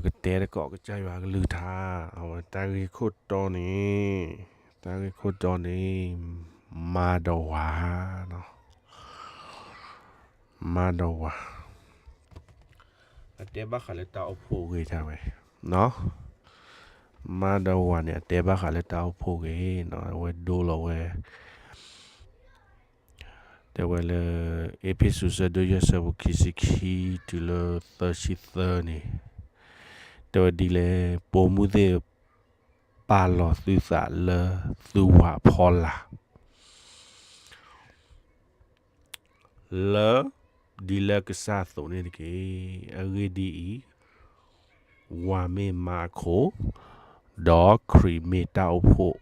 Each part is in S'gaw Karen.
ပကတဲတကိးကစၢ်ယွၤအကလုၢ်ကထါ, အဝဲတၢ်ဂ့ၢ်ခိၣ်တီန့ၣ်, တၢ်ဂ့ၢ်ခိၣ်တီန့ၣ်, မၤဒီးဝၤ, မၤဒီးဝၤ, အတဲဘၣ်ဃးလၢတၢ်အိၣ်ဖှိၣ်အဂ့ၢ်တၢ်ဝဲ, မၤဒီးဝၤန့ၣ် အတဲဘၣ်ဃးလၢတၢ်အိၣ်ဖှိၣ်အဂ့ၢ်, အဝဲဒိလီၤဝဲ တဲဝဲလၢ အ့းဖ့းစူး ဆၢဒိၣ်ယဲၢ် ဆၢဖိခံဆံခံ တုၤလၢသၢဆံသၢန့ၣ်, တဲဝဲဒ်လဲၣ်, ပိာ်မုၣ်သ့ၣ်ဧၢ, ပာ်လီၤသုသးလၢသုဝၤအဖီလာ် လၢ ဒ်လၢကစၢ်အသိးန့ၣ်တက့ၢ်. အဂ့ၢ်ဒ်အံၤ, ဝၤမ့ၢ်မါအခိၣ်, ဒီးခရံာ်မ့ၢ်တၢ်အိၣ်ဖှိၣ်,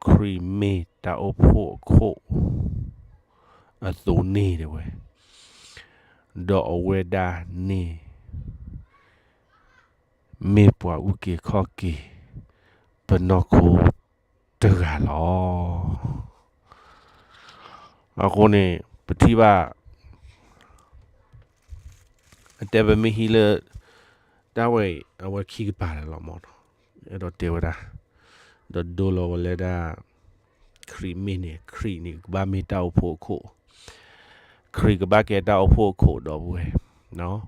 ခရံာ်မ့ၢ်တၢ်အိၣ်ဖှိၣ်အခိၣ်အသိးန့ၣ်တဲဝဲ, ဒီးအဝဲဒၣ်န့ၣ် မ့ၢ်ပှၤအုၣ်က့ၤခီၣ်က့ၤ ပနီၢ်ခိတဂၤလီၤ. အဃိန့ၣ် ပထံၣ်ဘၣ် အတဲပမ့ၢ်ဟံးလၢ တၢ်ဝဲအံၤ အဝဲခံကပၤလၢာ်လီၤမးနီၤ, အဲၣ်ဒိးတဲဝဲဒၣ်, ဒီးဒိလီၤဝဲလၢဒၣ် ခရံာ်မ့ၢ်န့ၣ် ခရံာ်န့ၣ်ကဘၣ်မ့ၢ်တၢ်အိၣ်ဖှိၣ်အခိၣ်, ခရံာ်ကဘၣ်ကဲတၢ်အိၣ်ဖှိၣ်အခိၣ်ဒီပုၢ်ဝဲၢ်, ခရံာ်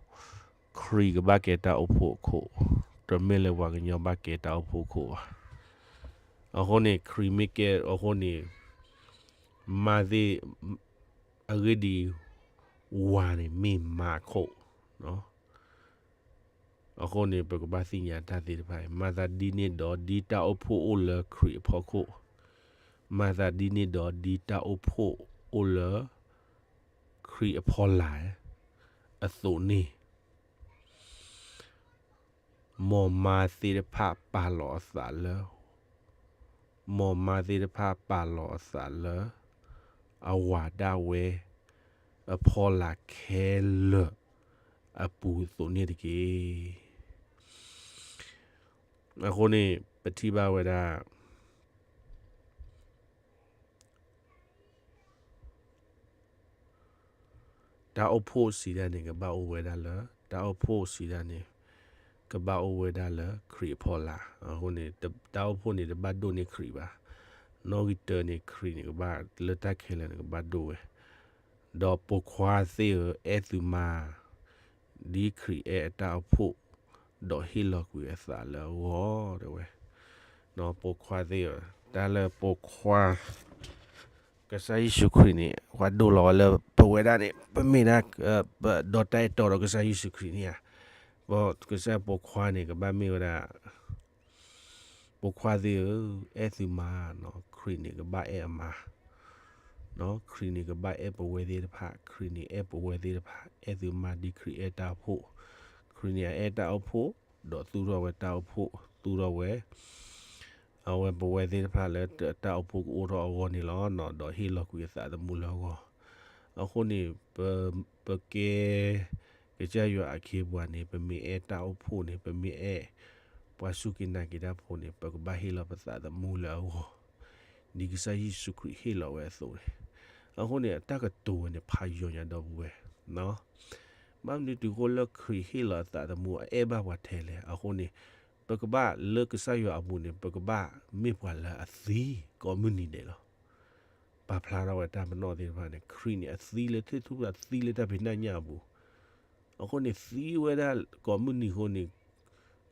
ကဘၣ်ကဲတၢ်အိၣ်ဖှိၣ်အခိၣ်, တမ့ၢ်လၢပှၤကညီဘၣ်ကဲတၢ်အိၣ်ဖှိၣ်အခိၣ်ဘၣ်. အဃိန့ၣ် ခရံာ်မ့ၢ်ကဲအဃိန့ၣ် မၤသ့ၣ်, အဂ့ၢ်ဒ်အံၤ, ဝၤန့ၣ်မ့ၢ်မါအခိၣ်, အဃိန့ၣ် ပကဘၣ်သ့ၣ်ညါတၢ်သ့ၣ်တဖၣ်အံၤ, မၤသးဒ်န့ၣ်ဒီးဒ်တၢ်အိၣ်ဖှိၣ်အိၣ်လၢခရံာ်အဖီခိၣ်, မၤသးဒ်န့ၣ်ဒီးဒ်တၢ်အိၣ်ဖှိၣ်အိၣ်လၢ ခရံာ်အဖီလာ် အသိးန့ၣ် မ်မါသ့ၣ်တဖၣ်ပာ်လီၤအသးလၢ, မ်မါသ့ၣ်တဖၣ်ပာ်လီၤအသးလၢ အဝၤဒၣ်ဝဲ အဖီလာ်ခဲလၢာ်အပူၤအသိးန့ၣ်တက့ၢ်. အဃိန့ၣ် ပထံၣ်ဘၣ်ဝဲဒၣ် တၢ်အိၣ်ဖှိၣ်စံးဒၣ်န့ၣ် ကဘၣ်အိၣ်ဝဲဒၣ်လၢ, တၢ်အိၣ်ဖှိၣ်စံးဒၣ်န့ၣ် ကဘၣ်အိၣ်ဝဲဒၣ်လၢခရံာ်အဖီလာ်. အဃိန့ၣ် တၢ်အိၣ်ဖှိၣ်န့ၣ် တဘၣ်ဒိၣ်န့ၢ်ခရံာ်ဘၣ်. နီၣ်ဂံၢ်တၢန့ၣ် ခရံာ်န့ၣ် ကဘၣ်လၢတၢ်ခဲလၢာ်န့ၣ် ကဘၣ်ဒိၣ်ဝဲ. ဒီးပိာ်ခွါသ့ၣ်ဧၢ, အဲၣ်သုမါ ဒ်ခရံာ်အဲၣ်အတၢ်အိၣ်ဖှိၣ်, ဒီးဟ့ၣ်လီၤကွံာ်အသးလၢအဂီၢ် တဲဝဲ. ပိာ်ခွါသ့ၣ်ဧၢ, တၢ်လၢပိာ်ခွါ ကစၢ်ယ့ၣ်ၡူးခရံာ်န့ၣ် ပှၤဒိလီၤဝဲလၢပဝဲဒၣ်န့ၣ် ပမ့ၢ်ဒၣ် ပဒီတၢ်အဲၣ်တီဒီးကစၢ်ယ့ၣ်ၡူးခရံာ်န့ၣ်ဧါ. ကစၢ်ပိာ်ခွါန့ၣ် ကဘၣ်မ့ၢ်ဝဲဒၣ် ပိာ်ခွါသ့ၣ်ဧၢ, အဲၣ်သုမါ, ခရံာ်န့ၣ်ကဘၣ်အဲၣ်အမါ, ခရံာ်န့ၣ်ကဘၣ်အဲၣ်ပဝဲသ့ၣ်တဖၣ်, ခရံာ်န့ၣ်အဲၣ်ပဝဲသ့ၣ်တဖၣ်, အဲၣ်သုမါဒ်ခရံာ်အဲၣ်တၢ်အိၣ်ဖှိၣ်, ခရံာ်န့ၣ်အအဲၣ်တၢ်အိၣ်ဖှိၣ်, ဒီးသူၣ်ထီၣ်ဝဲတၢ်အိၣ်ဖှိၣ်, သူၣ်ထီၣ်ဝဲ အဝဲပဝဲသ့ၣ်တဖၣ်လၢတၢ်အိၣ်ဖှိၣ်ကအိၣ်ထီၣ်အဂီၢ်န့ၣ်လီၤ. ဒီးဟ့ၣ်လီၤကွံာ်အသးသမူလၢအဂီၢ်. အဃိန့ၣ် ပကဲ ကစၢ်ယွၤအခ့အပှၤန့ၣ် ပမ့ၢ်အဲၣ်တၢ်အိၣ်ဖှိၣ်န့ၣ် ပမ့ၢ်အဲၣ် ပှၤစူၢ်က့ၤနာ်က့ၤတၢ်ဖိန့ၣ် ပကဘၣ်ဟ့ၣ်လီၤပသးသမူလၢအဂီၢ်, ဒ်ကစၢ်ယ့ၣ်ၡူးခရံာ်ဟ့ၣ်လီၤဝဲအသိးန့ၣ်. အဃိန့ၣ် အတၢ်ကတိၤဝဲန့ၣ် ဖးယိာ်ညါဒီပုၢ်ဝဲၢ် ဘၣ်မနုၤတုၤဃိလၢခရံာ်ဟ့ၣ်လီၤအသးသမူ အအဲၣ်ဘၣ်ပှၤထဲလဲၣ်. အဃိန့ၣ် ပကဘၣ်လၢကစၢ်ယွၤအပူၤန့ၣ် ပကဘၣ်မ့ၢ်ပှၤလၢအသံကိးမုၢ်နံၤဒဲးလီၤ. ပာ်ဖျါထီၣ်ဝဲတၢ်ပနီၣ်သ့ၣ်တဖၣ်န့ၣ် ခရံာ်န့ၣ် အသံလၢထံၣ်ထူၣ်ဖျဲး သံလၢတၢ်ဖံးတၢ်ညၣ်အပူၤ. အဃိန့ၣ် သံဝဲဒၣ်ကိးမုၢ်နံၤအဃိန့ၣ်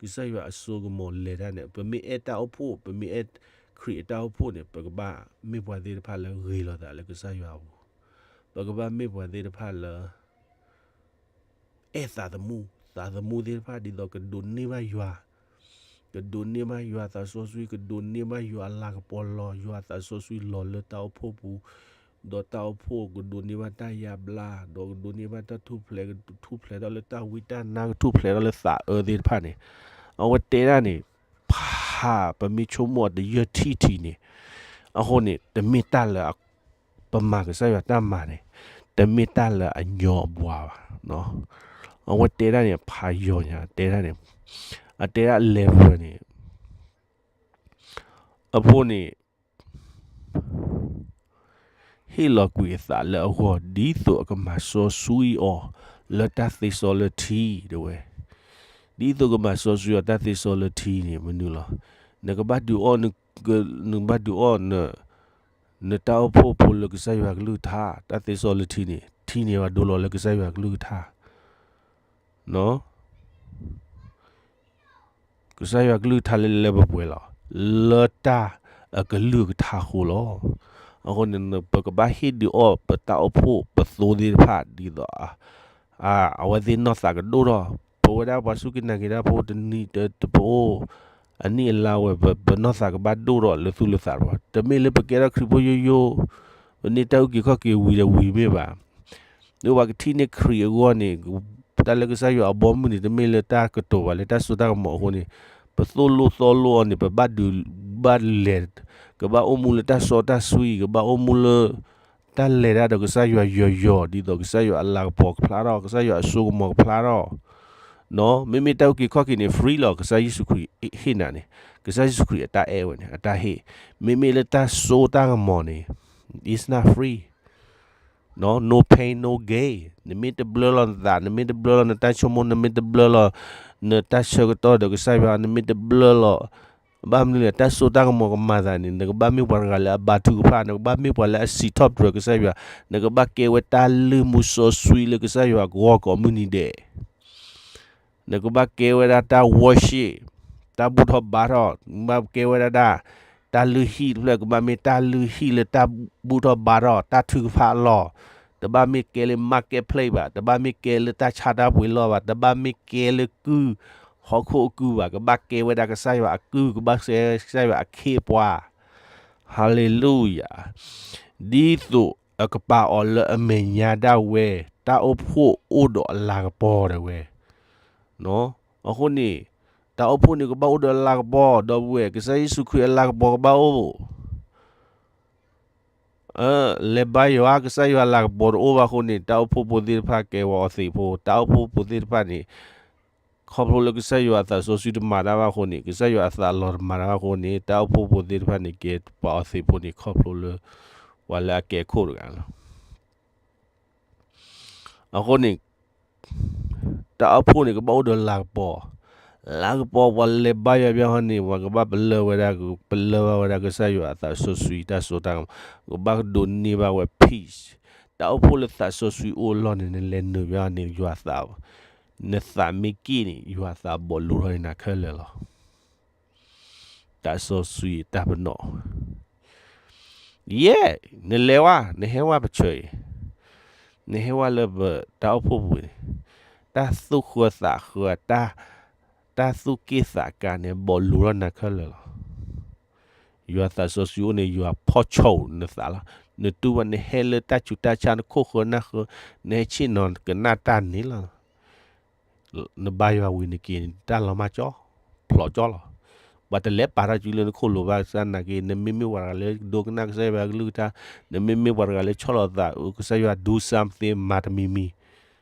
ကစၢ်ယွၤအစိကမီၤလဲၤတၢ်န့ၣ် ပမ့ၢ်အဲၣ်တၢ်အိၣ်ဖှိၣ် ပမ့ၢ်အဲၣ်ခရံာ်အတၢ်အိၣ်ဖှိၣ်န့ၣ် ပကဘၣ်မ့ၢ်ပှၤသ့ၣ်တဖၣ်လၢဂ့ၤလိာ်သးလၢကစၢ်ယွၤအပူၤ, ပကဘၣ်မ့ၢ်ပှၤသ့ၣ်တဖၣ်လၢ အဲၣ်သးသမူ, သးသမူသ့ၣ်တဖၣ်ဒ်သိးကဒိးန့ၢ်ဘၣ်ယွၤ, ကဒိးန့ၢ်ဘၣ်ယွၤအသးစီဆှံ, ကဒိးန့ၢ်ဘၣ်ယွၤအလၤကပီၤလီၤ, ယွၤအသးစီဆှံလီၤလၢတၢ်အိၣ်ဖှိၣ်ပူၤ, ဒီးတၢ်အိၣ်ဖှိၣ်ကဒိးန့ၢ်ဘၣ်တၢ်ယါဘျါ, ဒီးကဒိးန့ၢ်ဘၣ်တၢ်ထူၣ်ဖျဲး, ကထူၣ်ဖျဲးထီၣ်လၢတၢ်ဝံတၢ်နါ, ကထူၣ်ဖျဲးထီၣ်လၢသးအၢသ့ၣ်တဖၣ်န့ၣ်, အဝဲတဲဒၣ်န့ၣ် ဖးပမ့ၢ်ဆိကမိၣ်တယၢၢ်ထံၣ်ထံၣ်န့ၣ်, အဃိန့ၣ် တမ့ၢ်တၢ်လၢ ပမၤကစၢ်ယွၤတၢ်မၤန့ၣ် တမ့ၢ်တၢ်လၢအညီအဘှါဘၣ်. အဝဲတဲဒၣ်န့ၣ် ဖးယိာ်ညါ တဲဒၣ်န့ၣ်, အတဲဒၣ် level န့ၣ် အဖိန့ၣ် ဟ့ၣ်လီၤကွံာ်အသးလၢအဂီၢ် ဒ်သိးအကမၤစီဆှံအီၤ လၢတၢ်သ့စီလၢထံတဲဝဲ, ဒ်သိးကမၤစီဆှံအီၤတၢ်သ့စီလၢထံန့ၣ် မနုၤလီၤ. နကဘၣ်ဒုးအီၣ်, နကဘၣ်ဒုးအီၣ် နတၢ်အိၣ်ဖှိၣ်ဖိလၢကစၢ်ယွၤကလုၢ်ကထါ, တၢ်သ့စီလၢထံန့ၣ် ထံန့ၢ်ဘၣ်ဒိလီၤလၢကစၢ်ယွၤကလုၢ်ကထါ. ကစၢ်ယွၤကလုၢ်ကထါလၢလၢပှဲၤပှဲၤလီၤ. လၢတၢ်အကလုၢ်ကထါအဃိလီၤ. အဃိန့ၣ် ပကဘၣ်ဟ့ၣ်ဒုးအီၣ်ပတၢ်အိၣ်ဖှိၣ်ပသိသ့ၣ်တဖၣ်ဒ်သိး အဝဲသ့ၣ်နီၢ်သးကဒိၣ်ထီၣ်, ပဝဲဒၣ်ပှၤစူၢ်က့ၤနာ်က့ၤတၢ်ဖိတနံၤတပအိၣ်, အနံၣ်အလါဝဲ ပနီၢ်သးကဘၣ်ဒိၣ်ထီၣ်လၢသူၣ်လၢသးတပှၤ, တမ့ၢ်လၢပကဲထီၣ်ခရံာ်ဖိယိယိ, ပန့ၢ်တၢ်အုၣ်က့ၤခီၣ်က့ၤဝံၤဒီးဝံၤမ့ၢ်ဘၣ်. လၢပှၤကထံၣ်န့ၢ်ခရံာ်အဂီၢ်န့ၣ်, တၢ်လၢကစၢ်ယွၤအဘီအမုၢ်န့ၣ် တမ့ၢ်လၢတၢ်ကတိၤဘၣ်လၢတၢ်စိတၢ်ကမီၤအဃိန့ၣ်, ပသိၣ်လိသီလိအီၤန့ၣ် ပဘၣ်ဒုးဘၣ်လဲၤ, ကဘၣ်အိၣ်မူလၢတၢ်စီတၢ်ဆှံ, ကဘၣ်အိၣ်မူလၢ တၢ်လဲၤတၢ်ဒီးကစၢ်ယွၤယီၤယီၤ, ဒ်သိးကစၢ်ယွၤအလၤကပီၤကဖျါထီၣ်, ကစၢ်ယွၤအစိကမီၤကဖျါထီၣ်, မ့မ့ၢ်တၢ်အုၣ်က့ၤခီၣ်က့ၤန့ၣ် free လီၤ, ကစၢ်ယ့ၣ်ၡူးခရံာ်ဟ့ၣ်နၤန့ၣ်, ကစၢ်ယ့ၣ်ၡူးခရံာ်အတၢ်အဲၣ်ဝဲန့ၣ် အတၢ်ဟ့ၣ်, မ့မ့ၢ်လၢတၢ်စိတၢ်ကမီၤန့ၣ် it's not free, no pain, no gain, နမ့ၢ်တဘျၢလီၤနသး, နမ့ၢ်တဘျၢလီၤနတၢ်ဆိကမိၣ်, နမ့ၢ်တဘျၢလီၤ နတၢ်ဆၢကတီၢ်ဒီးကစၢ်ယွၤ, နမ့ၢ်တဘျၢလီၤ ဘၣ်မနုၤလဲၣ်, တၢ်စိတၢ်ကမီၤကမၤသးန့ၣ် နကဘၣ်မ့ၢ်ပှၤတဂၤလၢအဘါထုကဖၣ်, နကဘၣ်မ့ၢ်ပှၤလၢအစံးထီၣ်ပတြၢၤကစၢ်ယွၤ, နကဘၣ်ကဲဝဲတၢ်လုၢ်မူစီဆှံလၢကစၢ်ယွၤအဂီၢ်ကိးမုၢ်နံၤဒဲး, နကဘၣ်ကဲဝဲဒၣ်တၢ် worship, တၢ်ဘူၣ်ထီၣ်ဘါထီၣ်, နကဘၣ်ကဲဝဲဒၣ်တၢ်, တၢ်လုၢ်ဟံၣ်တဖျၢၣ် ကဘၣ်မ့ၢ်တၢ်လုၢ်ဟံၣ်လၢတၢ်ဘူၣ်ထီၣ်ဘါထီၣ် တၢ်ထုကဖၣ်အလီၢ်, တဘၣ်မ့ၢ်ကဲလၢ marketplace ဘၣ်, တဘၣ်မ့ၢ်ကဲလၢတၢ်ဆါတၢ်ပှ့ၤလီၢ်ဘၣ်, တဘၣ်မ့ၢ်ကဲလၢကုၢ် ဟီၣ်ခိၣ်အကုၢ်ဘၣ်, ကဘၣ်ကဲဝဲဒၣ်ကစၢ်ယွၤအကုၢ်, ကဘၣ်ကဲကစၢ်ယွၤအခ့အပှၤ, ဟၤလ့လူယၤ, ဒ်သိးအကပာ်အီၤလၢအမဲာ်ညါဒၣ်ဝဲ, တၢ်အိၣ်ဖှိၣ်အိၣ်ဒီးအလၤကပီၤတဲဝဲ, အဃိန့ၣ်, တၢ်အိၣ်ဖှိၣ်န့ၣ်ကဘၣ်အိၣ်ဒီးအလၤကပီၤ, ဒီပုၢ်ဝဲၢ်, ကစၢ်ယ့ၣ်ၡူးခရံာ်အလၤကပီၤကဘၣ်အိၣ် လဲၤဘါယွၤ ကစၢ်ယွၤအလၤကပီၤတအိၣ်ဘၣ်အဃိန့ၣ်, တၢ်အိၣ်ဖှိၣ်ဖိသ့ၣ်တဖၣ်ကဲဝဲအီၤသံးဖိ, တၢ်အိၣ်ဖှိၣ်ဖိသ့ၣ်တဖၣ်န့ၣ်, ခီဖျိလၢကစၢ်ယွၤအသးစီဆှံတမၤတၢ်ဘၣ်အဃိန့ၣ်, ကစၢ်ယွၤအသးအလီၤတမၤတၢ်ဘၣ်အဃိန့ၣ်, တၢ်အိၣ်ဖှိၣ်ဖိသ့ၣ်တဖၣ်န့ၣ် ကဲပှၤအီၤသံးဖိန့ၣ် ခီဖျိလၢ ပှၤလၢအကဲခိၣ်တဂၤလီၤ. အဃိန့ၣ်, တၢ်အိၣ်ဖှိၣ်န့ၣ်ကဘၣ်အိၣ်ဒီးလၤကပီၤ, လၤကပီၤပှၤလဲၤဘါယွၤဘၣ်ဟီန့ၣ် ပှၤကဘၣ်ပလၢၢ်ဝဲဒၣ်, ပလၢၢ်ဘၣ်ဝဲဒၣ်ကစၢ်ယွၤအသးစီဆှံတၢ်စိတၢ်ကမီၤ, ကဘၣ်ကဒိးန့ၢ်ဘၣ်ဝဲ peace, တၢ်အိၣ်ဖှိၣ်လၢသးစီဆှံအိၣ်အလီၢ်န့ၣ် နလဲၤနုာ်ဘၣ်န့ၣ် ယွၤသး, နသးမ့ၢ်က့ၣ်န့ၣ် ယွၤသးဘီးလိၤထီၣ်နၤခဲလၢာ်လီၤ. တၢ်စီဆှံတၢ်ပနီၣ်, ယဲၢ်, နလဲၤဝဲ, နဟဲဝဲပဆၢအံၤ, နဟဲဝဲလၢပတၢ်အိၣ်ဖှိၣ်ပူၤန့ၣ်, တၢ်သူၣ်ဃၢသးဃၢ, တၢ်သူၣ်က့ၣ်သးကါန့ၣ် ဘီးလိၤထီၣ်နၤခဲလၢာ်လီၤ. ယွၤသးစီဆှံအိၣ်န့ၣ် ယွၤဖီၣ်ဆိနသးလီၤ. နတူၢ်ဘၣ် နဟဲလၢတၢ်ဆူးတၢ်ဆါ နခိၣ်ဃၢနၢ်ဃၢ, နဟဲဆ့ၣ်နီၤကနၣ်တၢ်န့ၣ်လီၤ. နဘါယွၤဝံၤနက့ၤန့ၣ် တၢ်လီၤမၢ်ကၠီ, ဖျိးကၠီလီၤ. ပှၤတလဲၤပာ်ထီၣ်စုလၢနခိၣ်လိၤဘၣ်ဆၣ်နာ်က့, နမ့မ့ၢ်ပှၤတဂၤလၢဒိကနၣ်ကစၢ်ယွၤကလုၢ်ကထါ, နမ့မ့ၢ်ပှၤတဂၤလၢဆီၣ်လီၤသး ကစၢ်ယွၤ do something မၤတမံၤမံၤ,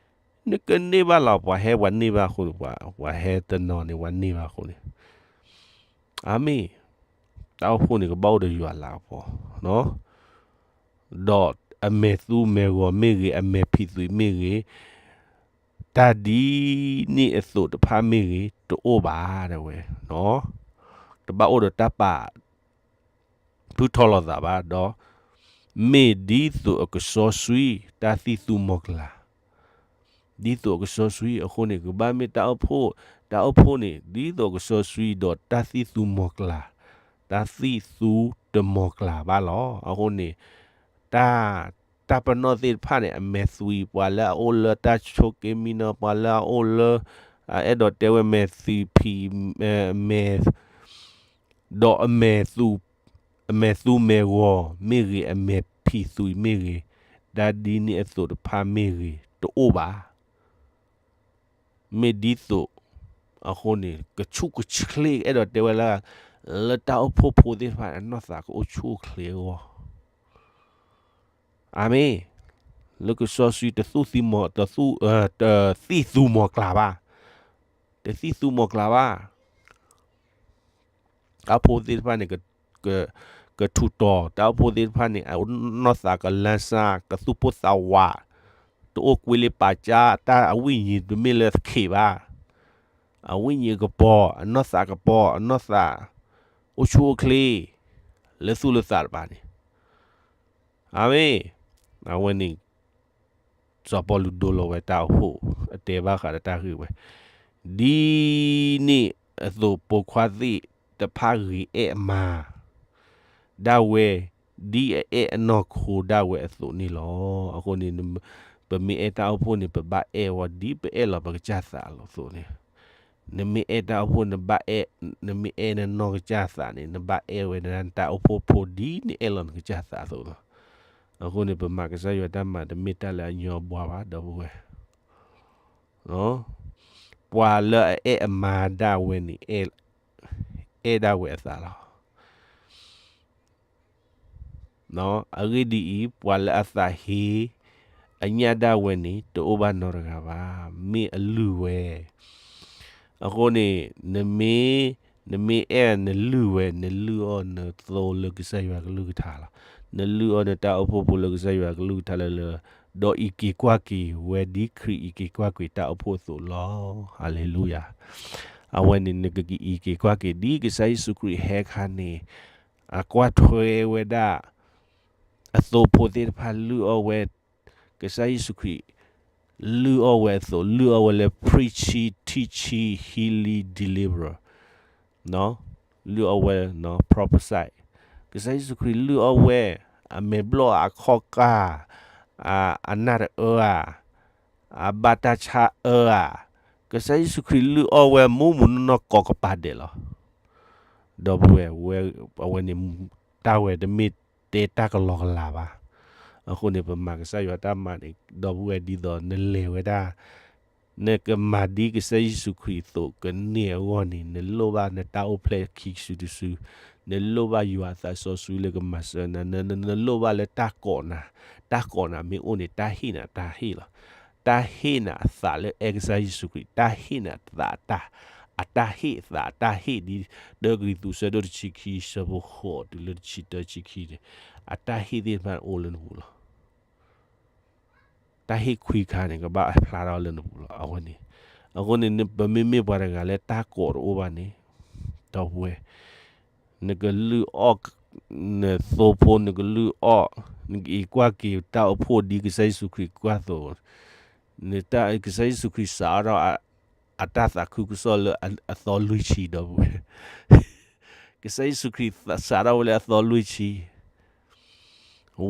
နကန့ၢ်ဘၣ်လီၤ. ပှၤဟဲပှၤန့ၢ်ဘၣ်အဃိန့ၣ်, ပှၤဟဲတနီၤန့ၣ် ပှၤန့ၢ်ဘၣ်အဃိန့ၣ်, အၤမ့ၣ်, တၢ်အိၣ်ဖှိၣ်န့ၣ် ကဘၣ်အိၣ်ဒီးယွၤလၤကပီၤ ဒီးအမဲာ်သူမဲာ်ဂီၤမ့ၢ်ဂ့ၤ, အမဲာ်ဖံးသွံးမ့ၢ်ဂ့ၤ, တၢ်ဒ်န့ၣ်အသိးတဖၣ်မ့ၢ်ဂ့ၤ, တအိၣ်ဘၣ်တဲဝဲ, တဘၣ်အိၣ်ဒီးတၢ်ပာ်ဖုထီလီၤသးဘၣ်, ဒီးမ့ၢ်ဒ်သိးအကစီဆှံ တၢ်သံၣ်သူမီၤကျၢ် ဒ်သိးအကစီဆှံအဃိန့ၣ်, ကဘၣ်မ့ၢ်တၢ်အိၣ်ဖှိၣ်, တၢ်အိၣ်ဖှိၣ်န့ၣ် ဒ်သိးအကစီဆှံဒီးတၢ်သံၣ်သူမီၤကျၢ်, တၢ်သံၣ်သူတမီၤကျၢ်ဘၣ်လီၤ. အဃိန့ၣ်, တၢ်, တၢ်ပနီၣ်သ့ၣ်တဖၣ်န့ၣ် အမဲာ်သွံၣ်, ပှၤလၢအအိၣ်လၢတၢ်ဆိးက့မံနီၤ, ပှၤလၢအအိၣ်လၢ, အဲၣ်ဒိးတဲဝဲမဲာ်သွံၣ်ဖံး, မဲာ် ဒီးအမဲာ်သူ, အမဲာ်သူမဲာ်ဂီၤမ့ၢ်ဂ့ၤ, အမဲာ်ဖံးသွံးမ့ၢ်ဂ့ၤ, တၢ်ဒ်န့ၣ်အသိးတဖၣ်မ့ၢ်ဂ့ၤ, တအိၣ်ဘၣ်. မ့ၢ်ဒ်သိးအဃိန့ၣ် ကဆူၣ်ကဆှ့, အဲၣ်ဒိးတဲဝဲလၢ, လၢတၢ်အိၣ်ဖှိၣ်ဖိသ့ၣ်တဖၣ်န့ၣ် အနီၢ်သးကအိၣ်ဆူၣ်အိၣ်ချ့အဂီၢ်, အၤမ့ၣ်, လၢကစီဆှံတသူၣ်သံမီၤ, တသူၣ်, တသံၣ်သူမီၤကျၢ်ဘၣ်, တသံၣ်သူမီၤကျၢ်ဘၣ်. တၢ်အိၣ်ဖှိၣ်သ့ၣ်တဖၣ်န့ၣ်, က, ကထူးတီၤ, တၢ်အိၣ်ဖှိၣ်သ့ၣ်တဖၣ်န့ၣ် အနီၢ်သးကလါစၢ်, ကသူၣ်ပိၢ်သးဝး, တအိၣ်ကွ့လၢပာ်ကၠါ တၢ်အဝိညာဉ်တမ့ၢ်လၢသ့ဘၣ်, အဝိညာဉ်ကပီၤ, အနီၢ်သးကပီၤ, အနီၢ်သး အိၣ်ဆူၣ်အိၣ်ချ့ လၢသူၣ်လၢသးတပၤန့ၣ်, အမ့ၢ် အဝဲန့ၣ် စီၤပီလူးဒိလီၤဝဲတၢ်အိၣ်ဖှိၣ် အတဲဘၣ်ဃးဒီးတၢ်ဂ့ၢ်ဝဲ, ဒ်န့ၣ်အသိးပိာ်ခွါသ့ၣ်တဖၣ်ဂ့ၤအဲၣ်အမါ ဒၣ်ဝဲ, ဒ်အအဲၣ်အနီၢ်ခိဒၣ်ဝဲအသိးန့ၣ်လီၤ. အဃိန့ၣ် ပမ့ၢ်အဲၣ်တၢ်အိၣ်ဖှိၣ်န့ၣ် ပဘၣ်အဲၣ်ဝဲဒ်ပအဲၣ်လီၤပကစၢ်သးအသိးန့ၣ်, နမ့ၢ်အဲၣ်တၢ်အိၣ်ဖှိၣ် နဘၣ်အဲၣ်, နမ့ၢ်အဲၣ်နနီၢ်ကစၢ်သးန့ၣ် နဘၣ်အဲၣ်ဝဲဒၣ်နတၢ်အိၣ်ဖှိၣ်ဖိဒ်နအဲၣ်လီၤနကစၢ်သးအသိးလီၤ. အဃိန့ၣ် ပမၤကစၢ်ယွၤတၢ်မၤတမ့ၢ်တၢ်လၢအညီအဘှါဘၣ် ဒီပုၢ်ဝဲၢ် ပှၤလၢအအဲၣ်အမါဒၣ်ဝဲန့ၣ် အဲၣ်ဒၣ်ဝဲအသးလီၤ. အဂ့ၢ်ဒ်အံၤ, ပှၤလၢအသးဟ့ အညၣ်ဒၣ်ဝဲန့ၣ် တအိၣ်ဘၣ်နီတဂၤဘၣ်, မ့ၢ်အလုၢ်ဝဲ အဃိန့ၣ် နမ့ၢ်, နမ့ၢ်အဲၣ်နလုၢ်ဝဲ, နလုၢ်အီၣ်နသိလၢကစၢ်ယွၤကလုၢ်ကထါလီၤ. နလုၢ်အီၣ်နတၢ်အိၣ်ဖှိၣ်ဖိလၢကစၢ်ယွၤကလုၢ်ကထါလၢလၢ, ဒီးအံးက့ၤကွၢ်က့ၤဝဲဒ်ခရံာ်အံးက့ၤကွၢ်က့ၤတၢ်အိၣ်ဖှိၣ်အသိးလီၤ. ဟၤလ့လူယၤ. အဝဲန့ၣ်နကအံးက့ၤကွၢ်က့ၤဒ်ကစၢ်ယ့ၣ်ၡူးခရံာ်ဟဲခါန့ၣ်, အကွၢ်ထွဲဝဲဒၣ် အသိဖိသ့ၣ်တဖၣ်လုၢ်အီၣ်ဝဲ, ကစၢ်ယ့ၣ်ၡူးခရံာ် လုၢ်အီၣ်ဝဲအသိး, လုၢ်အီၣ်ဝဲလၢ preaching, teaching, healing, deliverer, လုၢ်အီၣ်ဝဲ prophecy, ကစၢ်ယ့ၣ်ၡူးခရံာ်လုၢ်အီၣ်ဝဲ အမဲာ်ဘျီၣ်အခီၣ်ကၢ်, အနၢ်တအၢဧါ, အဘၣ်တၢ်ဆါအၢဧါ, ကစၢ်ယ့ၣ်ၡူးခရံာ်လုၢ်အီၣ်ဝဲမူးမူးနီၢ်နီၢ်ကိးကပၤဒဲးလီၤ. ဒီပုၢ်ဝဲၢ်, အဝဲန့ၣ် တၢ်ဝဲတမ့ၢ်တဲတၢ်ကလီကလီဘၣ်. အဃိန့ၣ် ပမၤကစၢ်ယွၤတၢ်မၤန့ၣ် ဒီပုၢ်ဝဲၢ် ဒ်သိးနလဲၤဝဲဒၣ်, နကမၤဒ်ကစၢ်ယ့ၣ်ၡူးခရံာ်အသိးကန့ၢ်အဂီၢ်န့ၣ် နလိၣ်ဘၣ်နတၢ်အိၣ်ဖျဲၣ်ခံစုတစု, နလိၣ်ဘၣ်ယွၤအသးစီဆှံလၢကမၤစၢၤနၤ, နလိၣ်ဘၣ်လၢတၢ်ကိးနၤ, တၢ်ကိးနၤမ့ၢ်အိၣ်န့ၣ် တၢ်ဟ့ၣ်နၤတၢ်ဟ့ၣ်လီၤ. တၢ်ဟ့ၣ်နၤအသးလၢအဲၣ်ကစၢ်ယ့ၣ်ၡူးခရံာ်, တၢ်ဟ့ၣ်နၤအသး, အတၢ်ဟ့ၣ်အသး, အတၢ်ဟ့ၣ်ဒ် တၢကရံၣ်သူး ဆၢဒိၣ်တဆံခံ ဆၢဖိဃိးတုၤလၢတဆံတၢ တဆံခံန့ၣ်, အတၢ်ဟ့ၣ်သ့ၣ်တဖၣ်န့ၣ်အိၣ်လၢနပူၤလီၤ. တၢ်ဟ့ၣ်ခွံခါန့ၣ် ကဘၣ်ဖျါထီၣ်လၢနပူၤလီၤ. အဝဲန့ၣ်, အဃိန့ၣ် ပမ့မ့ၢ်ပှၤတဂၤလၢတၢ်ကိးတအိၣ်ဘၣ်န့ၣ်, ဒီပုၢ်ဝဲၢ်, နကလုၢ်အီၣ် နသိဖိ, နကလုၢ်အီၣ်, နကအံးကွၢ်က့ၤတၢ်အိၣ်ဖှိၣ်ဒ်ကစၢ်ယ့ၣ်ၡူးခရံာ်ကွၢ်သိး, နတၢ်, ကစၢ်ယ့ၣ်ၡူးခရံာ်စးထီၣ် အတၢ်သးခုကစီၣ်လၢအသီလွံၢ်ဆံ ဒီပုၢ်ဝဲၢ်, ကစၢ်ယ့ၣ်ၡူးခရံာ်စးထီၣ်ဝဲလၢအသီလွံၢ်ဆံ,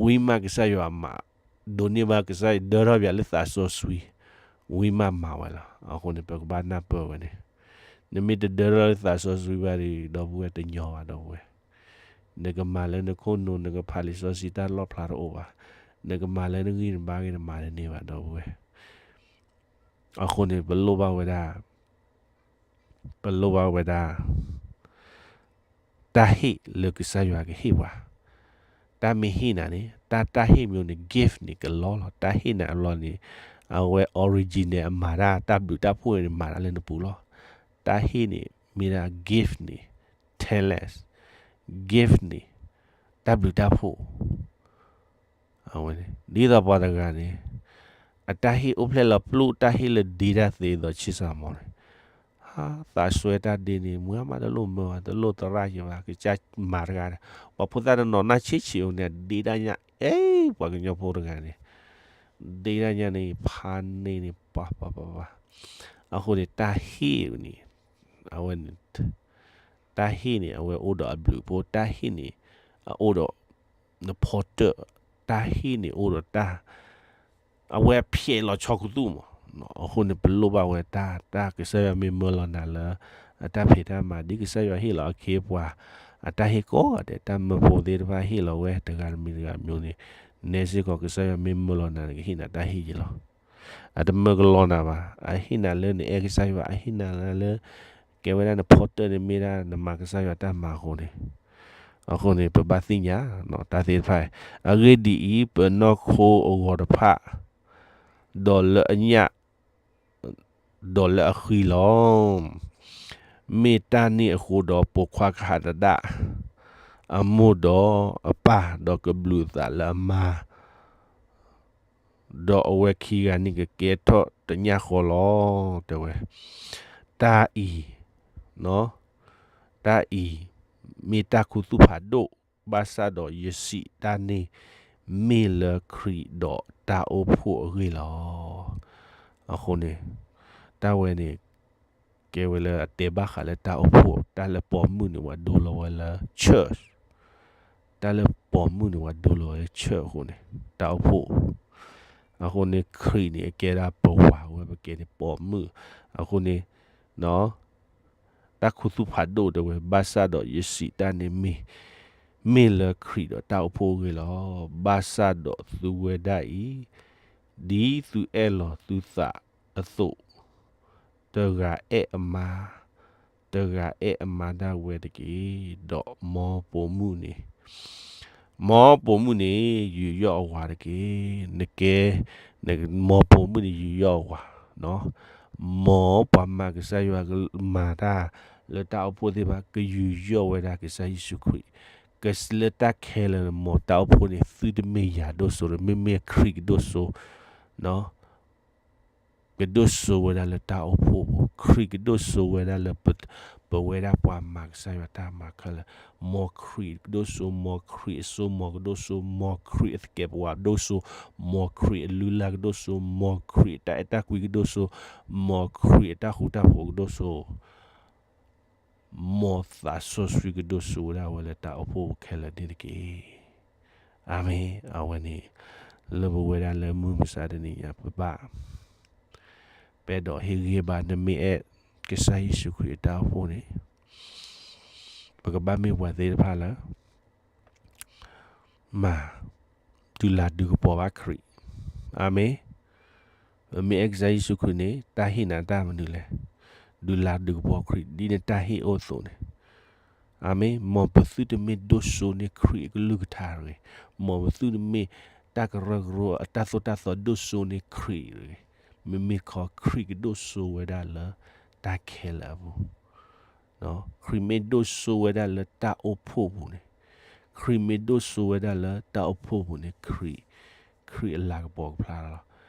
ဝံၤမးကစၢ်ယွၤမၤ, ဒိးန့ၢ်ဘၣ်ကစၢ်ယွၤ ဒၢထီၣ်ပၠးလၢသးစီဆှံ, ဝံၤမးမၤဝဲလီၤ. အဃိန့ၣ် ပကဘၣ်နၢ်ပၢၢ်ဝဲန့ၣ်, နမ့ၢ်တဒၢထီၣ်လၢသးစီဆှံဘၣ်ဒီး ဒီပုၢ်ဝဲၢ် တညီဘၣ် ဒီပုၢ်ဝဲၢ်, နကမၤလၢနခိၣ်နူာ် နကဖးလံာ်စီဆှံတၢ်လီၣ်ဖျါတအိၣ်ဘၣ်, နကမၤလၢနဂံၢ်နဘါဂ့ၤ နမၤတန့ၢ်ဘၣ် ဒီပုၢ်ဝဲၢ်. အဃိန့ၣ် ပလိၣ်ဘၣ်ဝဲဒၣ်, ပလိၣ်ဘၣ်ဝဲဒၣ် တၢ်ဟ့ၣ်လၢကစၢ်ယွၤကဟ့ၣ်ပှၤ, တၢ်မ့ၢ်ဟ့ၣ်နၤန့ၣ် တၢ်, တၢ်ဟ့ၣ်မ့ၢ်န့ၣ် gift န့ၣ် ကလီလီၤ. တၢ်ဟ့ၣ်နၤအလီၢ်န့ၣ် အဝဲ original အမၤတၢ် တၢ်ဘျုးတၢ်ဖှိၣ်န့ၣ် မၤတၢ်လၢနပူၤလီၤ. တၢ်ဟ့ၣ်န့ၣ် မ့ၢ်ဒၣ် gift န့ၣ် talents, gift န့ၣ် တၢ်ဘျုးတၢ်ဖှိၣ် အဝဲန့ၣ် ဒ်သိးပှၤတဂၤန့ၣ် အတၢ်ဟ့ၣ်အိၣ်ဖျဲၣ်လီၤပျိၢ် တၢ်ဟ့ၣ်လၢဒ့တၢ်သ့အသိး ဆံးစၢ်မီၤန့ၣ်, ဟးသးစွဲတၢ်ဒ့န့ၣ် မုၢ်ဂၤမးတလိၣ်မၢဘၣ် တလိၣ်သရၣ်ယံၤဘၣ် ကစၢ်မၤတဂၤန့ၣ်, ပှၤဖိသၣ်တနီၤနၢ်ဆံးဆံးအိၣ်န့ၣ် ဒ့တၢ်ညၣ် အဲ ပှၤကညီဖိတဂၤန့ၣ် ဒ့တၢ်ညၣ်န့ၣ် ဖးန့ၢ်န့ၣ် ပှၤပှၤပှၤပှၤ, အဃိန့ၣ် တၢ်ဟ့ၣ်န့ၣ် အဝဲန့ၣ် တၢ်ဟ့ၣ်န့ၣ် အဝဲအိၣ်ဒီးအဘျုးအဖှိၣ် တၢ်ဟ့ၣ်န့ၣ် အအိၣ်ဒီး နဖီတၢၣ် တၢ်ဟ့ၣ်န့ၣ်အိၣ်ဒီးတၢ် အဝဲဖျဲးလီၤဆီခူသူၣ်မး, အဃိန့ၣ် ပလိၣ်ဘၣ်ဝဲတၢ် တၢ်ကစၢ်ယွၤမ့ၢ်မၢလီၤနၤလၢ အတၢ်ဖံးတၢ်မၤ ဒ်ကစၢ်ယွၤဟ့ၣ်လီၤအခ့အပှၤ အတၢ်ဟ့ၣ်ကိးဂၤဒဲး တၢ်မၢဖိသ့ၣ်တဖၣ်ဟ့ၣ်လီၤဝဲ တဂၤတမံၤတဂၤမျိုးန့ၣ် နဲစ့ၢ်ကီး ကစၢ်ယွၤမ့ၢ်မၢလီၤနၤ နကဟ့ၣ်နၤတၢ်ဟ့ၣ်ယံၤလီၤ. အတမၢကလီနၤဘၣ်, အဟ့ၣ်နၤလၢနအဲၣ်ကစၢ်ယွၤ, အဟ့ၣ်နၤလၢ ကဲဝဲဒၣ်နဖီတၢၣ်န့ၣ် မ့ၢ်ဒၣ်နမၤကစၢ်ယွၤတၢ်မၤအဃိန့ၣ်, အဃိန့ၣ် ပဘၣ်သ့ၣ်ညါ တၢ်သ့ၣ်တဖၣ်, အဂ့ၢ်ဒ်အံၤ, ပနီၢ်ခိအဂီၤတဖၣ်, ဒီးလၢအညၣ်, ဒီးလၢအဃံလီၤ. မ့ၢ်တၢ်န့ၣ်အဃိဒီး ပိာ်ခွါကဟးသဒၣ် အမိၢ်ဒီးအပၢ်, ဒီးကဘျုးအသးလၢအမါ ဒီးအဝဲခံဂၤန့ၣ်ကကဲထီၣ်တညၣ်ဃီလီၤ, တဲဝဲ. တၢ်အံၤ, တၢ်အံၤ မ့ၢ်တၢ်ခူသူၣ်ဖးဒိၣ်, ဘၣ်ဆၣ်ဒီးယစံးတၢ်န့ၣ် မ့ၢ်လၢခရံာ်ဒီးတၢ်အိၣ်ဖှိၣ်အဂ့ၢ်လီၤ. အဃိန့ၣ် တၢ်ဝဲန့ၣ် ကဲဝဲလၢအတဲဘၣ်ဃးလၢတၢ်အိၣ်ဖှိၣ်, တၢ်လၢပိာ်မုၣ်န့ၣ် ပှၤဒိလီၤဝဲလၢ church, တၢ်လၢပိာ်မုၣ်န့ၣ် ပှၤဒိလီၤဝဲလၢ church အဃိန့ၣ် တၢ်အိၣ်ဖှိၣ်, အဃိန့ၣ် ခရံာ်န့ၣ် အကဲဒၣ်ပဝၤဝဲ ပကဲန့ၣ်ပိာ်မုၣ်, အဃိန့ၣ် တၢ်ခူသူၣ်ဖးဒိၣ်တဲဝဲ, ဘၣ်ဆၣ်ဒီးယစံးတၢ်န့ၣ်မ့ၢ်, မ့ၢ်လၢခရံာ်ဒီးတၢ်အိၣ်ဖှိၣ်အဂ့ၢ်လီၤ. ဘၣ်ဆၣ်ဒီးသုဝဲဒၣ်အံၤ, ဒ်သုအဲၣ်လီၤသုသးအသိး, တဂၤအဲၣ်အမါ, တဂၤအဲၣ်အမါဒၣ်ဝဲတက့ၢ်. ဒီးမ်ပိာ်မုၣ်န့ၣ်, မ်ပိာ်မုၣ်န့ၣ် ယူးယီၣ်အဝၤတက့ၢ်. နကဲ, မ်ပိာ်မုၣ်န့ၣ် ယူးယီၣ်အဝၤ, မ်ပှၤမၤကစၢ်ယွၤကမၤတၢ်လၢတၢ်အိၣ်ဖှိၣ်သ့ၣ်တဖၣ် ကယူးယီၣ်ဝဲဒၣ်ကစၢ်ယ့ၣ်ၡူးခရံာ်, ကလၢတၢ်ခဲလၢာ် မ်တၢ်အိၣ်ဖှိၣ်န့ၣ် သုတမ့ၢ်ယၤဒိၣ်စိဒီး မ့မ့ၢ်ခရံာ်ကဒိၣ်စိ ကဒိၣ်စိဝဲဒၣ်လၢတၢ်အိၣ်ဖှိၣ်ပူၤ, ခရံာ်ကဒိၣ်စိဝဲဒၣ်လၢ ပဝဲဒၣ်ပှၤမၤကစၢ်ယွၤတၢ်မၤခဲလၢာ်, မ်ခရံာ်ကဒိၣ်စိ, မ်ခရံာ်အစိ မ်ကဒိၣ်စိ, မ်ခရံာ်အသကဲးပဝးဒိၣ်စိ, မ်ခရံာ်အလုၢ်အလၢ်ကဒိၣ်စိ, မ်ခရံာ်အတၢ်အဲၣ်တၢ်ကွံကဒိၣ်စိ, မ်ခရံာ်အတၢ်ဃူတၢ်ဖိးကဒိၣ်စိ မ်သးစီဆှံကဒိၣ်စိဝဲဒၣ်ဝဲလၢတၢ်အိၣ်ဖှိၣ်ခဲလၢာ်န့ၣ်တက့ၢ်. အၤမ့ၣ်. အဝဲန့ၣ် လၢပဝဲဒၣ်လၢမုၢ်မဆါတနံၤညါ ပဘၣ် ပအဲၣ်ဒိးဟ့ၣ်ဂံၢ်ဘါ နမ့ၢ်အဲၣ်ကစၢ်ယ့ၣ်ၡူးခရံာ်အတၢ်အိၣ်ဖှိၣ်န့ၣ် ပကဘၣ်မ့ၢ်ပှၤသ့ၣ်တဖၣ်လၢ မၤ တုၤလၤဒုးကပီၤဘၣ်ခရံာ်. အၤမ့ၣ်. ပမ့ၢ်အဲၣ်ကစၢ်ယ့ၣ်ၡူးခရံာ်န့ၣ် တၢ်ဟ့ၣ်နၤတၢ်မနုၤလဲၣ်. ဒုးလၤဒုးကပီၤခရံာ် ဒ်နတၢ်ဟ့ၣ်အိၣ်အသိးန့ၣ်. အၤမ့ၣ်. မ်ပသုတမ့ၢ်ဒိၣ်စိန့ၢ်ခရံာ်အကလုၢ်ကထါတဂ့ၤ. မ်ပသုတမ့ၢ်တၢ်ကရၢကရိအတၢ်သိၣ်တၢ်သီဒိၣ်စိန့ၢ်ခရံာ်တဂ့ၤ. မ့မ့ၢ်ခီ ခရံာ်ကဒိၣ်စိဝဲဒၣ်လၢတၢ်ခဲလၢာ်အပူၤ ခရံာ်မ့ၢ်ဒိၣ်စိဝဲဒၣ်လၢတၢ်အိၣ်ဖှိၣ်ပူၤန့ၣ်, ခရံာ်မ့ၢ်ဒိၣ်စိဝဲဒၣ်လၢတၢ်အိၣ်ဖှိၣ်ပူၤန့ၣ် ခရံာ်, ခရံာ်အလၤကပီၤကဖျါလီၤ.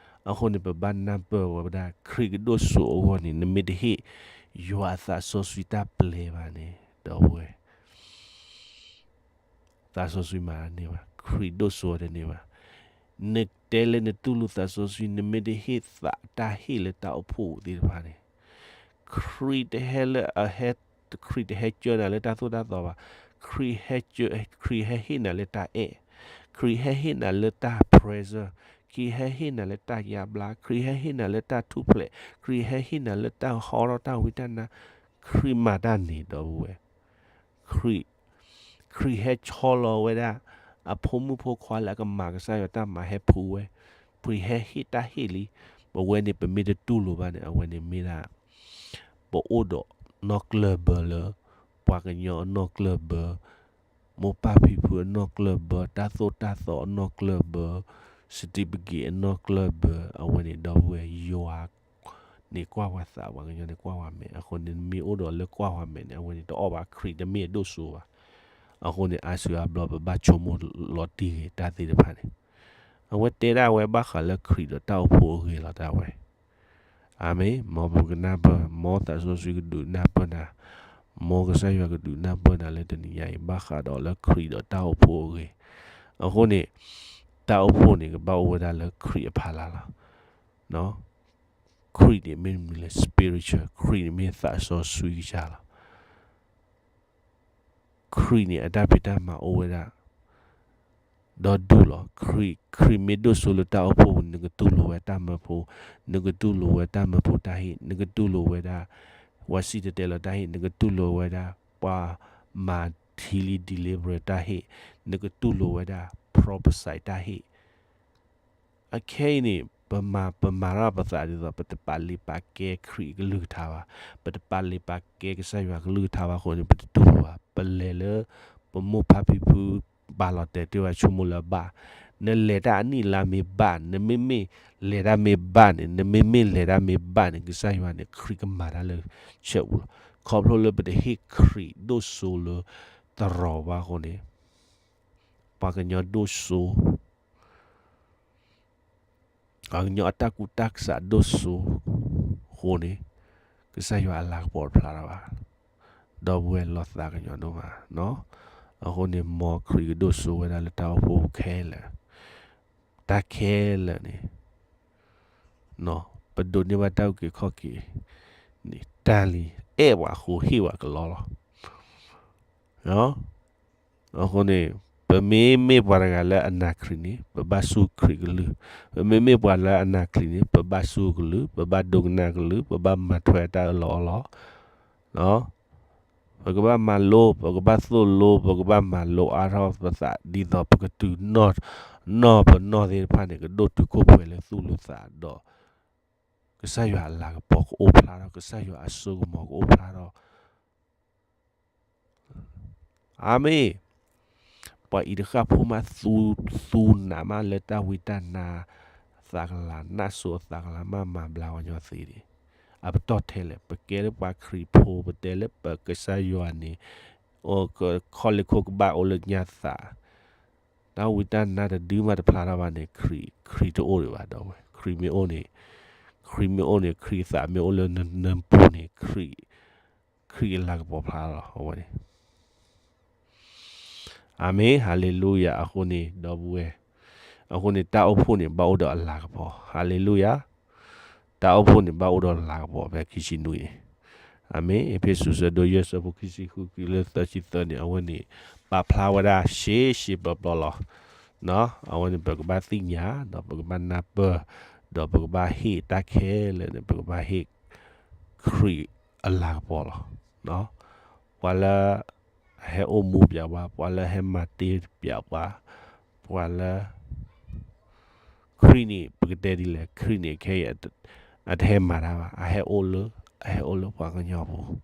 အဃိန့ၣ် ပဘၣ်နၢ်ပၢၢ်ဝဲဒၣ် ခရံာ်ကဒိၣ်စိအဂီၢ်န့ၣ် နမ့ၢ်တဟ့ၣ်ယွၤအသးစီဆှံတၢ်ပျဲဘၣ်န့ၣ် ဒီပုၢ်ဝဲၢ် သးစီဆှံမၤတန့ၢ်ဘၣ်, ခရံာ်ဒိၣ်စိတန့ၢ်ဘၣ်. နတဲလၢနတူၢ်လိာ်သးစီဆှံ နမ့ၢ်တဟ့ၣ်သးတၢ်ဟ့ၣ်လၢတၢ်အိၣ်ဖှိၣ်ပူၤသ့ၣ်တဖၣ်န့ၣ်, ခရံာ်တဟဲလၢအဟဲ, ခရံာ်တဟဲကၢနၤလၢတၢ်သိၣ်တၢ်သီဘၣ်. ခရံာ်ဟဲကၢ, ခရံာ်ဟဲဟ့ၣ်နၤလၢတၢ်အဲၣ်, ခရံာ်ဟဲဟ့ၣ်နၤလၢတၢ် present, ခရံာ်ဟဲဟ့ၣ်နၤလၢတၢ်ယါဘျါ, ခရံာ်ဟဲဟ့ၣ်နၤလၢတၢ်ထူၣ်ဖျဲး, ခရံာ်ဟဲဟ့ၣ်နၤလၢတၢ်ဟီထီၣ်တၢ်ဝံတၢ်နါ, ခရံာ်မၤတၢ်န့ၣ် ဒီပုၢ်ဝဲၢ် ခရံာ်, ခရံာ်ဟဲဆီလီၤဝဲဒၣ် အဖိမုၣ်ဖိခွါလၢအကမၤကစၢ်ယွၤတၢ်မၤဟဲဖှူဝဲ, ခရံာ်ဟဲဟ့ၣ်တၢ်ဟ့ၣ်လံ. ပဝဲန့ၣ်ပမ့ၢ်တတူၢ်လိာ်ဘၣ်န့ၣ် အဝဲန့ၣ်မ့ၢ်ဒၣ် ပအိၣ်ဒီးနီၢ်ကျၢၢ်ဘၢလၢ ပှၤကညီအနီၢ်ကျၢၢ်ဘၢ, မိၢ်ပၢ်ဖံဖုအနီၢ်ကျၢၢ်ဘၢ, တၢ်သိၣ်တၢ်သီအနီၢ်ကျၢၢ်ဘၢ, certificate အနီၢ်ကျၢၢ်ဘၢ, အဝဲန့ၣ် ဒီပုၢ်ဝဲၢ် ယွၤန့ၣ်ကွၢ်ဝဲသး, ပှၤကညီန့ၣ်ကွၢ်ဝဲမဲာ်. အဃိန့ၣ် နမ့ၢ်အိၣ်ဒီးလၢကွၢ်ဝဲမဲာ်န့ၣ် အဝဲန့ၣ်တအီၣ်ဘၣ်, ခရံာ်တမ့ၢ်အဒိၣ်စိဘၣ်. အဃိန့ၣ် အါစုအါဘျီပဘၣ်ဆိကမိၣ်လီၤတံၢ်ဂ့ၤတၢ်သ့ၣ်တဖၣ်န့ၣ်, အဝဲတဲဒၣ်ဝဲဘၣ်ဃးလၢခရံာ်ဒီးတၢ်အိၣ်ဖှိၣ်အဂ့ၢ်လီၤ တၢ်ဝဲ အၤမ့ၣ်. မ်ပကနၢ်ပၢၢ်, မ်သးစီဆှံကဒုးနၢ်ပၢၢ်နၤ, မ်ကစၢ်ယွၤကဒုးနၢ်ပၢၢ်နၤလၢတနံၤညါအံၤ ဘၣ်ဃးဒီးလၢခရံာ်ဒီးတၢ်အိၣ်ဖှိၣ်အဂ့ၢ်. အဃိန့ၣ် တၢ်အိၣ်ဖှိၣ်န့ၣ် ကဘၣ်အိၣ်ဝဲဒၣ်လၢခရံာ်အဖီလာ်လီၤ. ခရံာ်န့ၣ်မ့ၢ်မနုၤလဲၣ်, spiritual, ခရံာ်န့ၣ်မ့ၢ်သးစီဆှံကစၢ်လီၤ. ခရံာ်န့ၣ်အတၢ်ဖံးတၢ်မၤအိၣ်ဝဲဒၣ် ဒီဒူၣ်လီၤ. ခရံာ်, ခရံာ်မ့ၢ်ဒိၣ်စိလၢတၢ်အိၣ်ဖှိၣ်ပူၤ နကတူၢ်လိာ်ဝဲတၢ်မၢဖိ, နကတူၢ်လိာ်ဝဲတၢ်မၢဖိတၢ်ဟ့ၣ်, နကတူၢ်လိာ်ဝဲဒၣ် ပှၤစံၣ်တဲၤတဲလီၤတၢ်ဟ့ၣ်, နကတူၢ်လိာ်ဝဲဒၣ် ပှၤမၤ healing deliverance တၢ်ဟ့ၣ်, နကတူၢ်လိာ်ဝဲဒၣ် prophecy တၢ်ဟ့ၣ် အခဲအံၤန့ၣ် ပမၤ, ပမၤထီၣ်ပသးဒ်သိး ပတပာ်လုၢ်ပာ်ကဲခရံာ်အကလုၢ်ကထါဘၣ်, ပတပာ်လုၢ်ပာ်ကဲကစၢ်ယွၤကလုၢ်ကထါဘၣ်အဃိန့ၣ် ပတတူၢ်လိာ်ဘၣ်. ပလဲၤလၢ ပမိၢ်ပၢ်ဖံဖု ပာ်လီၤတဲာ်တ့ၢ်ဝဲဆိကမိၣ်လၢအဘၣ်, နလဲၤတၢ်အနံၣ်အလါမ့ၢ်ဘၣ်, နမ့မ့ၢ်လဲၤတၢ်မ့ၢ်ဘၣ်န့ၣ်, နမ့မ့ၢ်လဲၤတၢ်မ့ၢ်ဘၣ်န့ၣ် ကစၢ်ယွၤန့ၣ် ခရံာ်ကမၤတၢ်လၢ church ပူၤလီၤ. ခီဖျိလၢပတဟ့ၣ်ခရံာ်ဒိၣ်စိလၢသရိာ်ဘၣ်အဃိန့ၣ် ပှၤကညီဒိၣ်စိ ပှၤကညီအတၢ်ကူၣ်တၢ်ဆးဒိၣ်စိအဃိန့ၣ်, ကစၢ်ယွၤအလၤကပီၤတဖျါထီၣ်ဘၣ်. ဒီပုၢ်ဝဲၢ်လီၤသးကညီၤဒိၣ်မး, အဃိန့ၣ် မ်ခရံာ်ကဒိၣ်စိဝဲဒၣ်လၢတၢ်အိၣ်ဖှိၣ်ခဲလၢာ်, တၢ်ခဲလၢာ်န့ၣ် ပဒိးန့ၢ်ဘၣ်တၢ်အုၣ်က့ၤခီၣ်က့ၤန့ၣ် တၢ်လံ အဲၣ်ပှၤအဃိဟ့ၣ်ပှၤကလီလီၤ. အဃိန့ၣ် ပမ့မ့ၢ်ပှၤတဂၤလၢအနာ်ခရံာ်န့ၣ် ပဘၣ်စူၢ်ခရံာ်ကလုၢ်, ပမ့မ့ၢ်ပှၤလၢအနာ်ခရံာ်န့ၣ် ပဘၣ်စူၢ်ကလုၢ်, ပဘၣ်ဒိကနၣ်ကလုၢ်, ပဘၣ်မၤထွဲတၢ်အၢၣ်လီၤအီလီၤ ပကဘၣ်မၤလိ, ပကဘၣ်သိၣ်လိ, ပကဘၣ်မၤလိအါထီၣ်ပသး ဒ်သိးပကတုၤ နီၢ်ပနီၢ်သ့ၣ်တဖၣ်န့ၣ် ကဒိၣ်တုာ်ခိၣ်ပှဲၤလၢသူၣ်လၢသးဒီး ကစၢ်ယွၤအလၤကပီၤကအိၣ်ဖျါထီၣ်, ကစၢ်ယွၤအစိကမီၤကအိၣ်ဖျါထီၣ် အၤမ့ၣ်. ပှၤအံၤတဃၣ်ဖိမး သူ သူနးမးလၢတၢ်ဝံတၢ်နါ သးကလၤ နးစိအသးကလၤမး မၤဘျါဝဲညီသ့န့ၣ် အပတီၢ်ထဲလဲၣ်. ပကဲလၢပှၤခရံာ်ဖိ ပတဲလၢပကစၢ်ယွၤန့ၣ် ခီၣ်လ့ၢ်ခိၣ်ကဘၣ်အိၣ်လၢညါသး တၢ်ဝံတၢ်နါတဒုမးတဖျါထီၣ်ဘၣ်န့ၣ် ခရံာ် ခရံာ်တအိၣ်ဒံးဘၣ်ဒီးဝဲ, ခရံာ်မ့ၢ်အိၣ်န့ၣ်, ခရံာ်မ့ၢ်အိၣ်န့ၣ် ခရံာ်အသးမ့ၢ်အိၣ်လၢနပူၤန့ၣ် ခရံာ်, ခရံာ်အလၤကပီၤဖျါလီၤ အဝဲန့ၣ်. အၤမ့ၣ်, ဟၤလ့လူယၤ. အဃိန့ၣ် ဒီပုၢ်ဝဲၢ်, အဃိန့ၣ် တၢ်အိၣ်ဖှိၣ်န့ၣ် ဘၣ်အိၣ်ဒီးအလၤကပီၤ, ဟၤလ့လူယၤ. တၢ်အိၣ်ဖှိၣ်န့ၣ် ဘၣ်အိၣ်ဒီးလၤကပီၤ ဖဲခံဆံနွံန့ၣ်. အၤမ့ၣ်. အ့းဖ့းစူး ဆၢဒိၣ်ယဲၢ် ဆၢဖိခံဆံဃုတုၤလၢသၢဆံသၢန့ၣ် အဝဲန့ၣ် ပာ်ဖျါဝဲဒၣ်ရှဲရှဲပျီပျီလီၤ. အဝဲန့ၣ် ပကဘၣ်သ့ၣ်ညါ ဒီးပကဘၣ်နၢ်ပၢၢ်, ဒီးပကဘၣ်ဟ့ၣ်တၢ်ခဲလၢာ်န့ၣ် ပကဘၣ်ဟ့ၣ်ခရံာ်အလၤကပီၤလီၤ. ပှၤလၢ အဟဲအိၣ်မူပၠးပှၤ, ပှၤလၢဟဲမၤတ့ၢ်ပၠးပှၤ, ပှၤလၢ ခရံာ်န့ၣ် ပကတဲဒ်လဲၣ်, ခရံာ်န့ၣ် ခဲအံၤ အတဟဲမၤတၢ်ဘၣ်, အဟဲအိၣ်လၢ, အဟဲအိၣ်လၢပှၤကညီပူၤ.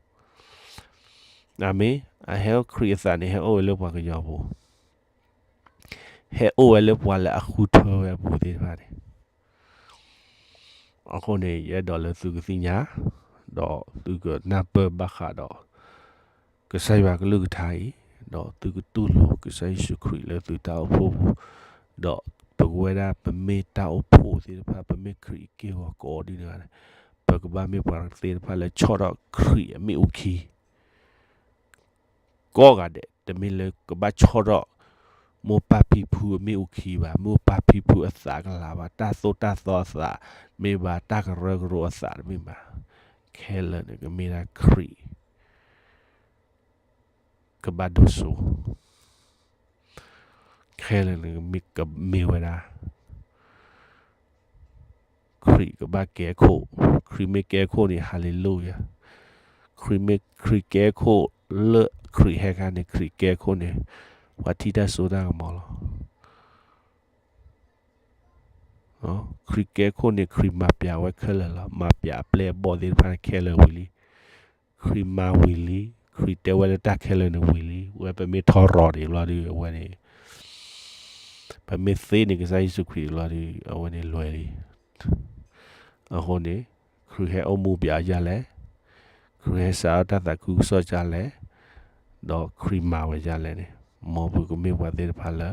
အၤမ့ၣ်. အဟဲအိၣ် ခရံာ်အသးန့ၣ် ဟဲအိၣ်ဝဲလၢပှၤကညီပူၤ, ဟဲအိၣ်ဝဲလၢပှၤလၢအဃုထၢဝဲအပူၤသ့ၣ်တဖၣ်န့ၣ် အဃိန့ၣ် ယအဲၣ်ဒိးလၢသုကသ့ၣ်ညါ, ဒီးသုကနၢ်ပၢၢ်ဘၣ်ဃးဒီး ကစၢ်ယွၤကလုၢ်ကထါအံၤ, ဒီးသုကတူၢ်လိာ်ကစၢ်ယ့ၣ်ၡူးခရံာ်လၢသုတၢ်အိၣ်ဖှိၣ်ပူၤ, ဒီးပကဝဲဒၣ်ပမ့ၢ်တၢ်အိၣ်ဖှိၣ်သ့ၣ်တဖၣ်, ပမ့ၢ်ခရံာ်အက့ၢ်အဂီၤကိးဒ်န့ၣ်ဂၤန့ၣ်, ပကဘၣ်မ့ၢ်ပှၤသ့ၣ်တဖၣ်လၢဆီၣ်ထီၣ်ခရံာ်အမ့ၣ်အူခံ ကိးဂၤဒဲး, တမ့ၢ်လၢကဘၣ်ဆီၣ်ထီၣ် မိၢ်ပၢ်ဖံဖုအမ့ၣ်အူခံဘၣ်, မိၢ်ပၢ်ဖံဖုအသးကလၤဘၣ်, တၢ်သိၣ်တၢ်သီအသးမ့ၢ်ဘၣ်, တၢ်ကရၢကရိအသးတမ့ၢ်ဘၣ်, ခဲလၢာ်န့ၣ် ကမ့ၢ်ဒၣ်ခရံာ် ကဘၣ်ဒိၣ်စိ, ခဲလၢာ်န့ၣ် ကမ့ၢ်ဝဲဒၣ် ခရံာ်ကဘၣ်ကဲခိၣ်, ခရံာ်မ့ၢ်ကဲခိၣ်န့ၣ် ဟၤလ့လူယၤ, ခရံာ်မ့ၢ်ခရံာ်ကဲခိၣ်, လၢခရံာ်ဟဲခါန့ၣ် ခရံာ်ကဲခိၣ်န့ၣ် ပှၤထံၣ်တၢ်စိတၢ်ကမီၤလီၤ. ခရံာ်ကဲခိၣ်န့ၣ် ခရံာ်မၤပျးဝဲခဲလၢာ်လီၤ. မၤပျးအပျဲၢ်အဘီၣ်သ့ၣ်တဖၣ်ခဲလၢာ်ဝံၤလံ. ခရံာ်မၤဝံၤလံ. ခရံာ်တဲဝဲလၢတၢ်ခဲလၢာ်န့ၣ်ဝံၤလံ. ဝဲပမ့ၢ်ထီရီၤဒံးဘျီဒုး အဝဲန့ၣ်, ပမ့ၢ်သ့န့ၣ် ကစၢ်ယ့ၣ်ၡူးခရံာ်ဘျီဒုး အဝဲန့ၣ်လွဲလံ. အဃိန့ၣ် ခရံာ်ဟဲအိၣ်မူပျးအီၤဒ်လဲၣ်, ခရံာ်ဟဲစးထီၣ်တၢ်သးခုကစီၣ်ဒ်လဲၣ်, ဒီးခရံာ်မၤဝဲဒ်လဲၣ်န့ၣ်, မ်ပကမ့ၢ်ပှၤသ့ၣ်တဖၣ်လၢ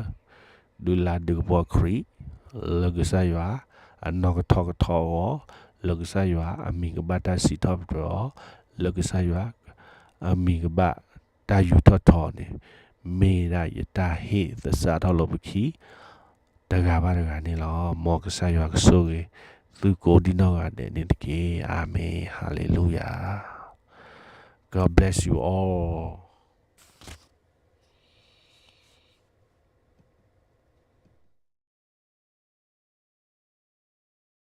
ဒုးလၤဒုးကပီၤခရံာ် လၢကစၢ်ယွၤအနီၢ်ကထီၣ်ကထီအဂီၢ်, လၢကစၢ်ယွၤအမံၤကဘၣ်တၢ်စံးထီၣ်ပတြၢၤအီၤ, လၢကစၢ်ယွၤအမံၤကဘၣ်တၢ်ယူးထီၣ်ထီန့ၣ်, မ့ၢ်ဒၣ်ယတၢ်ဟ့ၣ်သဆၣ်ထီၣ်လိာ်ပခံ တဂၤဘၣ်တဂၤန့ၣ်လီၤ. မ်ကစၢ်ယွၤကဆိၣ်ဂ့ၤသုကိးဒံနီၢ်ဂၤဒဲးန့ၣ်တက့ၢ်. အၤမ့ၣ်, ဟၤလ့လူယၤ. God bless you all.